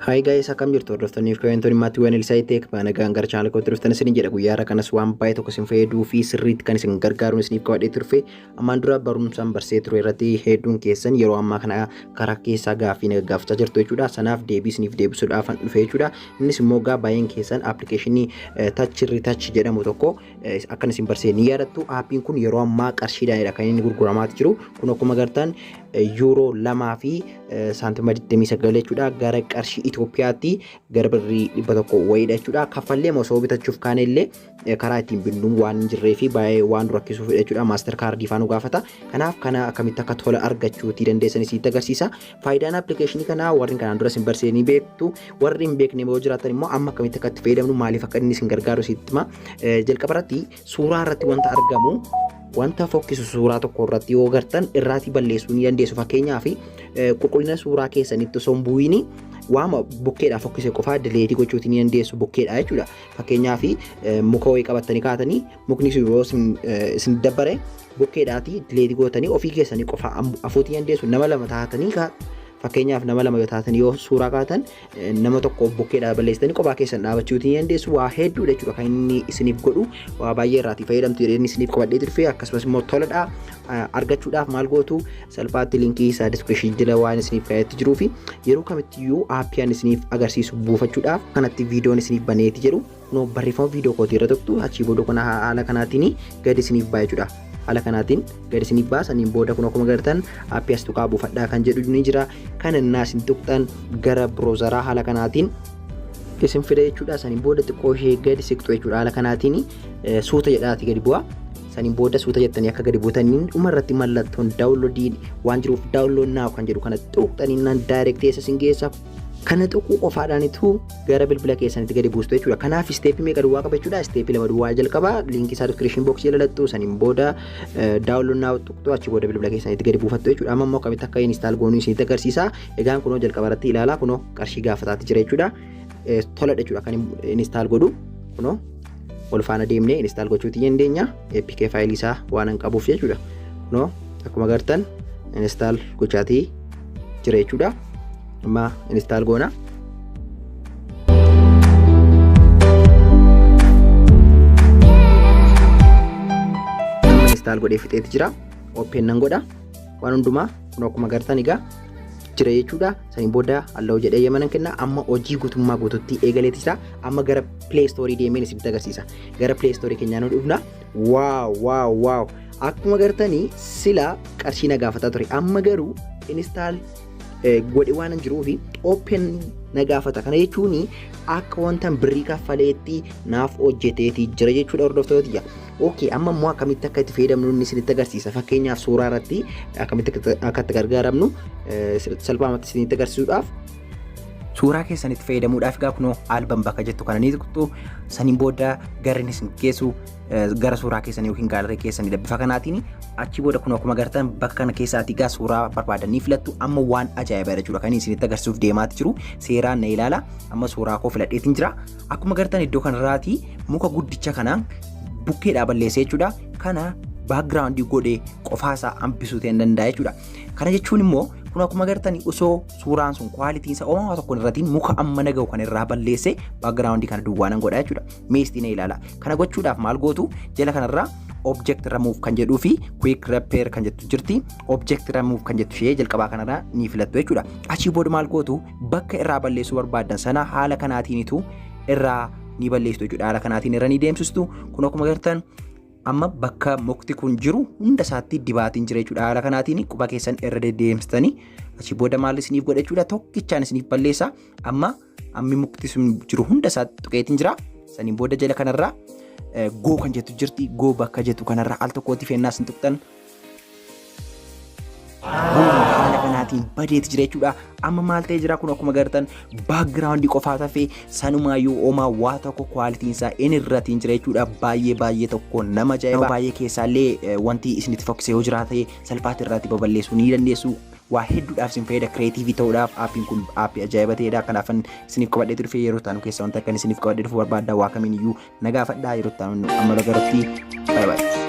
Hi guys, akkam jirtu hordoftoonni fi kabajamtoonni maatiiwwan Elsaa Tech nagaan gara chaanala kootti dhuftan isin jedha. Guyyaa har'a kanas waan baay'ee tokko isin fayyaduu fi sirriitti kan isin gargaaruun isiniif qabadhee turfe. Ammaan dura barumsaan barsee ture irratti hedduun keessan yeroo ammaa kana karaa keessaa gaaffii na gaggaafachaa jirtu jechuudha. Sanaaf deebii isiniif deebisuudhaaf dhufe jechuudha. Innis immoo gaa baay'een keessan appilikeeshinii Touch Retouch jedhamu tokko akkan isin barsee ni yaadattu. Aappiin kun yeroo ammaa qarshiidhaanidha kan inni gurguramaati jiru. Kun akkuma agartan yuuroo 2 fi saantima 29 jechuudha. Gara qarshii Itoophiyaatti gara birrii 100 wayiidha jechuudha. Kaffallee osoo bitachuuf kaane illee karaa ittiin binnu waan hin jirree fi baay'ee waan rakkisuuf jechuudha. Maaster kaardii faana gaafata. Kanaaf kana akkamitti akka tola argachuutii dandeessan isinitti agarsiisa. Faayidaan appilikeeshinii kanaa warri kanaan dura isin barsee ni beektu. Warri hin beekne yoo jiraatan immoo amma akkamitti akka itti fayyadamnu, maaliif akka inni isin gargaaru isinitti hima. Jalqaba irratti suuraa irratti wanta argamu, wanta fokkisu suuraa tokko irratti yoo gartan irraatii balleessuu ni dandeessu. Fakkeenyaaf qulqullina suuraa keessanitti osoo hin bu'iin waama bukkeedhaa fokkise qofaa dileetii gochuutii ni dandeessu bukkeedhaa jechuudha. Fakkeenyaaf muka wayii qabattanii kaatanii mukni sun yoo isin dabbare bukkeedhaatii dileetii gootanii ofii keessanii qofa afuutii dandeessu. Nama lama taatanii, fakkeenyaaf nama lama yoo taatan, yoo suuraa kaatan nama tokko bukkeedhaa balleessitanii kophaa keessan dhaabachuutii ni dandeessu. Waa hedduudha jechuudha kan inni isiniif godhu. Waa baay'ee irraatii fayyadamtu jedhee inni isiniif qabadhee dhufe. Akkasumas immoo toladha. Argachuudhaaf maal gootu? Salphaatti linkii isaa description jala waan isiniif kaa'etti jiruu fi yeroo kamittiyyuu aappii ani isiniif agarsiisu buufachuudhaaf kanatti viidiyoon isiniif baneeti jedhu kunoo barreeffama viidiyoo kootii irra tuqxu. Achii booda kun haala kanaatiin gadi isiniif ba'a jechuudha. Haala kanaatiin gadi isiniif ba'a. Saniin booda kun akkuma agartan aappii as tuqaa buufadhaa kan jedhu ni jira. Kan innaa isin tuqxan gara browseraa haala kanaatiin isin fida jechuudha. Saniin booda xiqqoo ishee gadi siqxu jechuudha. Haala kanaatiin suuta jedhaati gadi bu'a. Saniin booda suuta jettanii akka gadi buutaniin dhuma irratti mallattoon downloadii waan jiruuf download now kan jedhu kana tuqxaniin direct eessa isin geessa? Kana tuquu qofaadhaanitu gara bilbila keessanitti gadi buustu jechuudha. Kanaaf isteeppii meeqa duwwaa qaba jechuudha? Isteeppii 2 duwwaa. Jalqaba liinkii isaa description box jala lattu, saniin booda download now tuqxu, achi booda bilbila keessanitti gadi buufattu jechuudha. Amma immoo akkamitti akka install goonuu isinitti agarsiisa. Egaan kunoo jalqaba irratti ilaalaa, kunoo qarshii gaafataatti jira jechuudha. Toladha jechuudha kan install godhu. Kunoo wal faana deemnee install gochuutii dandeenya. APK faayilii isaa waan hin qabuuf jechuudha. Kunoo akkuma agartan install gochaatii jira jechuudha. Amma install goona. Install godhee fixeeti jira. Open nan godha. Waan hundumaa kun akkuma agartan egaa jira jechuudha. Saniin booda allow jedhee yemanan kenna. Amma hojii guutummaa guututti eegaleeti jira. Amma gara Play Store deemeen isinitti agarsiisa. Gara Play Store keenyaa nu dhufna. Wow, wow, wow! Akkuma agartanii sila qarshii na gaafataa ture. Amma garuu install godhe waan hin jiruufi open na gaafata. Kana jechuun akka wanta birrii kaffaleetti naaf hojjeteeti jira jechuudha, hordoftoota tiyya. Okay, amma immoo akkamitti akka itti fayyadamnu inni isinitti agarsiisa. Fakkeenyaaf suuraa irratti akkamitti akka itti gargaaramnu salphaamatti isinitti agarsiisuudhaaf, suuraa keessanitti fayyadamuudhaaf egaa kunoo album bakka jettu kana ni tuqxu. Saniin booda gara inni isin geessu gara suuraa keessanii yookiin gaalarii keessanidha bifa kanaatiin. Achi booda kun akkuma agartan bakka kana keessaatii egaa suuraa barbaadanii filattu. Amma waan ajaa'ibaa jechuudha kan isinitti agarsiisuuf deemaati jiru. Seeraan na ilaala. Amma suuraa koo filadheetiin jira. Akkuma agartan iddoo kanarraatii muka guddicha kana bukkeedhaa balleessee jechuudha. Kana background godhee qofaasaa hambisuu ta'uu danda'a jechuudha. Kana jechuun immoo kun akkuma agartan osoo suuraan sun kwaalitiin isaa oomamaa tokko irratiin muka amma naga'u kan irraa balleesse background kana duwwaa nan godha jechuudha. Meestii na ilaala. Kana gochuudhaaf maal gootu? Jala kanarraa object remove kan jedhuu fi quick repair kan jettu jirti. Object remove kan jettu ishee jalqabaa kanarraa ni filattu jechuudha. Achii booda maal gootu? Bakka irraa balleessuu barbaaddan sana haala kanaatiinitu irraa ni balleessitu jechuudha. Haala kanaatiin irra ni deemsistu. Kun akkuma agartan amma bakka mukti kun jiru hunda isaatti dibaatiin jira jechuudha. Haala kanaatiin quba keessan irra deddeemsitanii achii booda maal isiniif godha jechuudha? Tokkichaan isiniif balleessa. Amma ammi mukti sun jiru hunda isaatti tuqeetiin jira. Saniin booda jala kanarraa go kan jettu jirti. Go bakka jettu kanarraa al tokkootti feennaa isin tuqxan. Haala kanaatiin badeeti jira jechuudha. Amma maal ta'ee jira? Kun akkuma agartan background qofaa tafee, sanumaayyuu oomaa waa tokko kwaalitiin isaa inni irratiin jira jechuudha. Baay'ee baay'ee tokko nama ajaa'iba. Baay'ee keessaallee wanti isinitti fokkise yoo jiraate salphaatti irraatti baballeessuu ni dandeessu. Waa hedduudhaaf isin fayyada, creative ta'uudhaaf aappiin kun aappii ajaa'iba ta'edha. Kanaafan isiniif qabadhee dhufe. Yeroo taanu keessa wanta akkan isiniif qabadhee dhufu barbaadda, waa kamiin iyyuu na gaafadhaa. Yeroo taanu amma garatti, bye bye.